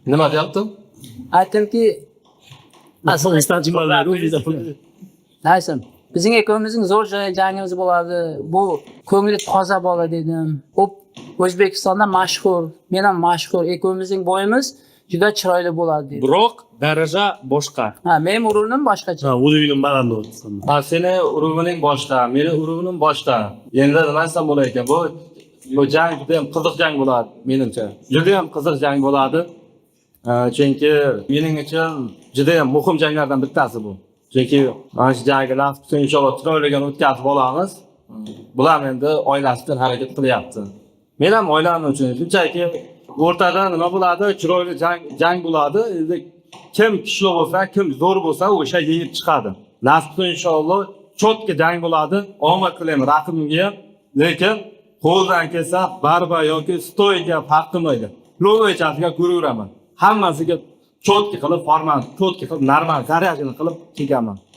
Nima deyapti? Aytdimki, Naysan, bizning ikkovimizning zo'r jangimiz bo'ladi. Bu ko'ngli toza bola dedim. U O'zbekistonda mashhur, men ham mashhur. Ikkovimizning bo'yimiz juda chiroyli bo'ladi dedim. Biroq daraja boshqa. Ha, mening urunim boshqacha. Ha, уровень baland bo'ldi. Ha, seni уровень ing boshqa, meni уровень im boshqa. Endi nima desam bo'lar ekan? Bu jang juda ham qiziq jang bo'ladi menimcha. Juda ham qiziq jang bo'ladi. Chunki mening uchun juda ham muhim janglardan bittasi bu. Chunki mana shu jangni nasib qilsa, inshaalloh chiroyligini o'tkazib olamiz. Bular endi oilasi uchun harakat qilyapti. Men ham oilam uchun, shunchaki o'rtada nima bo'ladi? Chiroyli jang bo'ladi. Endi kim kuchli bo'lsa, kim zo'r bo'lsa, o'sha yengib chiqadi. Nasib qilsa, inshaalloh чётко jang bo'ladi. Omad tilayman raqibimga ham. Lekin qo'ldan kelsa, борьба yoki стойка farq qilmaydi. Любой chasiga ko'raveraman. Hammasiga чётко qilib, formani чётко qilib, normal заряженный qilib kelganman.